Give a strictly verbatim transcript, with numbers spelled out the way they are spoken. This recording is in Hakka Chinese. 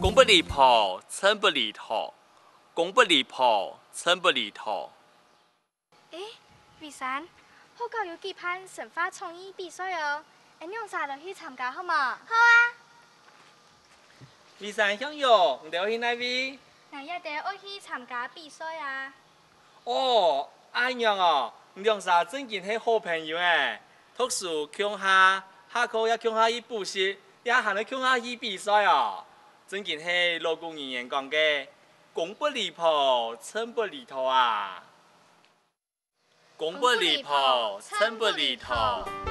公不離婆，秤不離砣。公不離婆，秤不離砣。誒，偉山，學校有舉辦生活創意比賽哦，𠊎兩儕來去參加好無？好啊！偉山、向勇，你兜愛去哪位？𠊎這兜愛去參加比賽啊。哦，恁樣哦，你兩儕正經係好朋友誒！讀書共下，下課也共下去補習，也還愛共下去比賽哦！正經係老古人言講个，公不離婆，秤不離砣啊！公不離婆，秤不離砣。